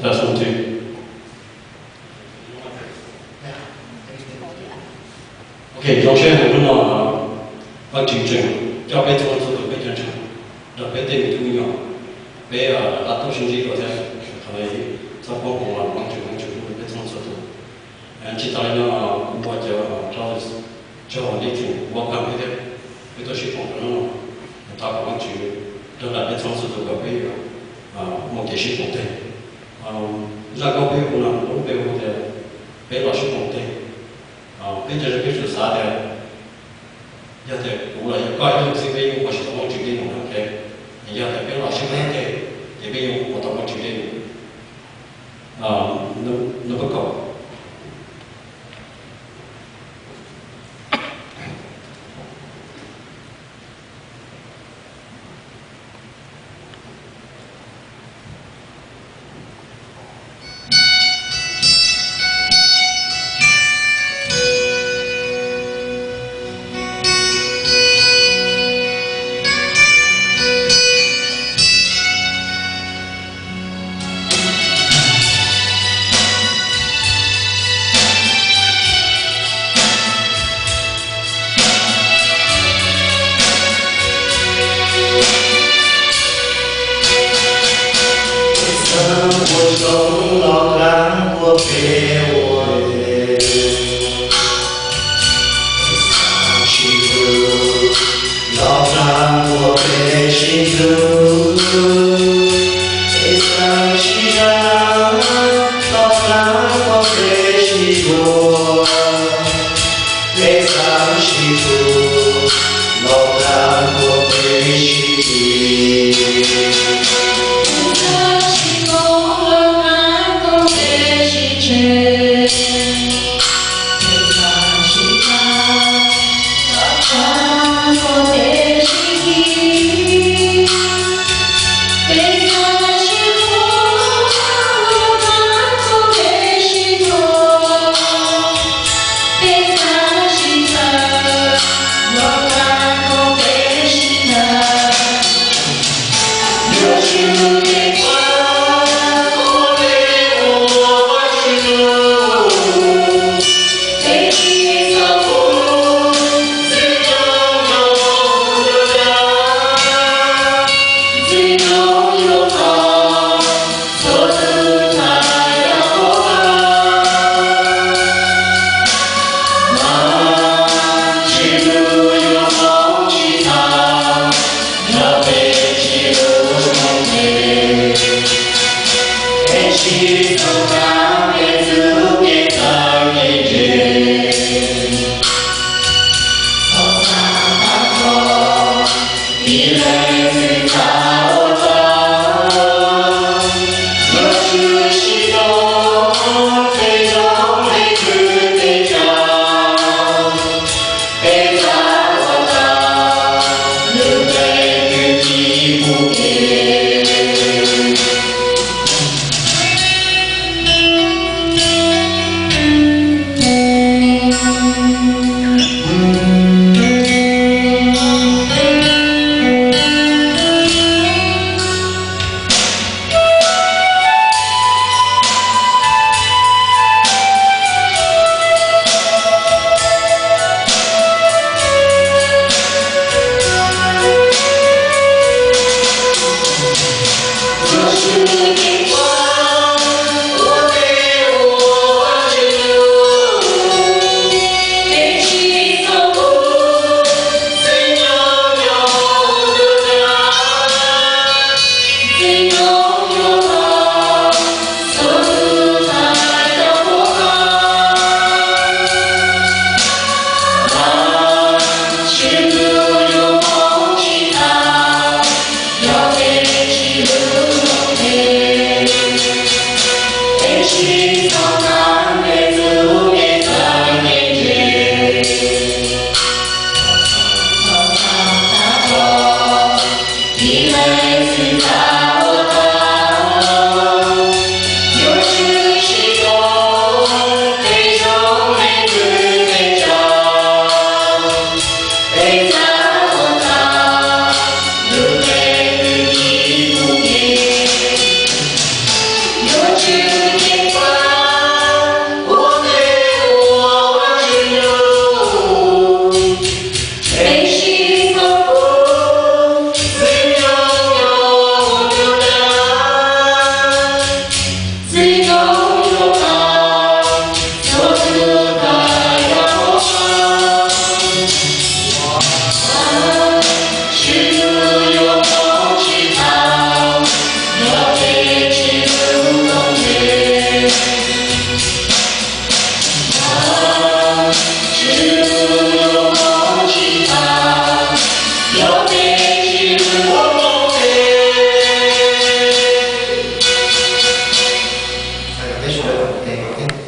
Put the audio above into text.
Tag xoo twg. Ok, zoo siab heev hnub no Vajtswv tseem coj peb txhua leej txhua tus peb cov ntseeg, nrog peb tej me tub me nyuam, peb rov qab tuaj sib ntsib dua thiab. Qhov no txhob poob kuv los Vajtswv, Vajtswv hlub peb txhua leej txhua tus. Tsis tas li no kuv npau taws rau txog nej tseem welcome peb thiab, peb tuaj sib koom rau hnub no. Thov kom Vajtswv nrog nraim peb txhua leej txhua tus kom peb yuav muaj kev sib koom tes. Zaj nkauj peb hu no lub npe hu tias peb los sib koom tes. Peb cov peb tsuas xav tias yog tias kuv los yog koj ib leeg xwb peb yeej ua tsis tau Vajtswv dej num na, yog tias peb los sib koom tes ces peb yeej ua tau Vajtswv dej num. Nub kaum. Los hnav ua peb sib hlub, peb xav sib zam, los hnav ua peb sib hlub, peb xav sib hlub, los hnav ua peb sib hlub. ces